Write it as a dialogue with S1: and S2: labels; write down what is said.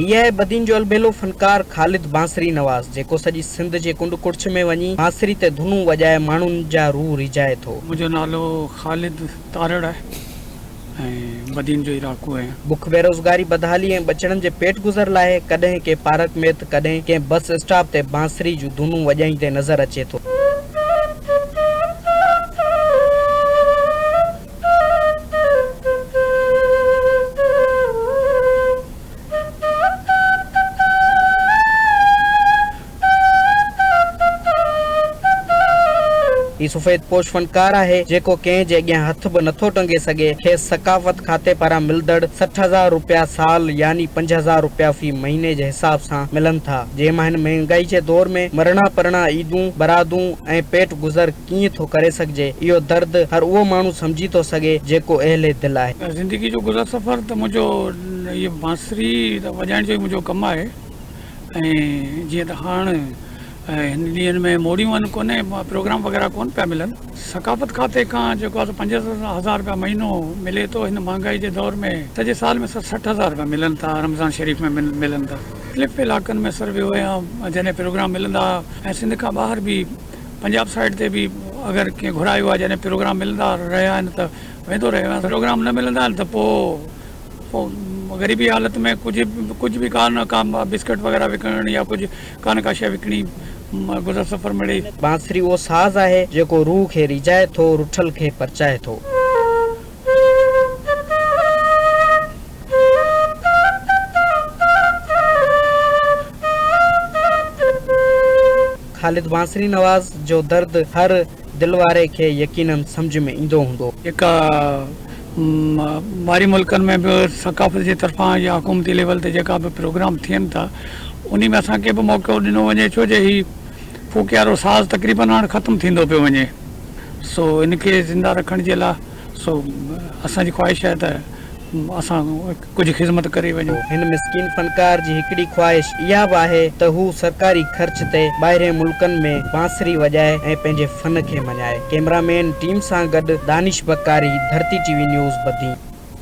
S1: هي آهي بدين جو البيلو فنڪار خالد بانسري نواز جيڪو سڄي سنڌ جي ڪنڊ ڪڙڇ ۾ وڃي بانسري تي ڌنون وڄائي ماڻهن جا روح ريجهائي ٿو.
S2: منهنجو نالو خالد تارڙ آهي ۽ بدين جو ئي رهاڪو آهيان.
S1: بک بيروزگاري بدحالي ۽ ٻچڙن جي پيٽ گذر لاء ڪڏهن ڪنهن پارڪ ۾ ته ڪڏهن ڪنهن بس اسٽاپ تي بانسري جون ڌنون وڄائيندي نظر اچي ٿو. هي سفيد پوش فنڪار آهي، جيڪو ڪنهن جي اڳيان هٿ به نٿو ٽنگي سگهي. کيس ثقافت کاتي پاران ملندڙ 60,000 روپيا سال يعني 5,000 روپيا في مهيني جي حساب سان ملن ٿا، جنهن مان هن مهنگائي جي دور ۾ مرڻا پرڻا، عيدون، برادون ۽ پيٽ گذر ڪيئن ٿو ڪري سگهجي، اهو درد هر اهو ماڻهو سمجهي ٿو سگهي، جيڪو اهل دل آهي.
S2: زندگي جو گذر سفر ته منهنجو هيء بانسري وڄائڻ جو ئي منهنجو ڪم آهي ۽ جيئن ته هاڻ هن ڏينهن ۾ موڙيون آهن ڪونهي پروگرام وغيره ڪونه پيا ملن. ثقافت کاتي کان جيڪو آهي سو 5000 رپيا مهينو ملي ٿو هن مهانگائي جي دور ۾ سڄي سال ۾ 60 هزار رپيا ملن ٿا رمضان شريف ۾ ملن ٿا. مختلف علائقن ۾ سر ويو آهيان جڏهن پروگرام ملندا ۽ سنڌ کان ٻاهر به پنجاب سائيڊ تي به اگر ڪنهن گهرايو آهي جڏهن پروگرام ملندا رهيا آهن ته ويندو رهيو آهيان پروگرام نه ملندا آهن ته پوء غريبي حالت ۾ ڪجهه ڪجهه به ڪا نه ڪا بسڪٽ وغيره وڪڻڻ يا ڪجهه ڪا نه ڪا شيء وڪڻي گذر سفر مڙئي.
S1: بانسري اهو ساز آهي جيڪو روح کي ريجهائي ٿو، رٺل کي پرچائي ٿو. خالد بانسري نواز جو درد هر دل واري کي يقينن سمجهه ۾ ايندو هوندو.
S2: جيڪا ٻاهرين ملڪن ۾ به ثقافت جي طرفان يا حڪومتي ليول تي جيڪا به پروگرام ٿين ٿا انهي ۾ اسان کي به موقعو ڏنو وڃي ڇو جو هي ڦوڪيارو ساز تقريبن هاڻ ختم ٿيندو پيو وڃي سو ان کي زنده رکڻ جي لاء سو اسان جي خواهش آهي ته اسان ڪجهه خذمت ڪري وڃون.
S1: هن مسڪين فنڪار جي هڪڙي خواهش اها به آهي ته هو سرڪاري خرچ تي ٻاهرين ملڪن ۾ بانسري وڄائي ۽ پنهنجي فن کي مڃائي. ڪئميرا مين ٽيم سان گڏ Danish Bakari, Dharti T V news, Badin.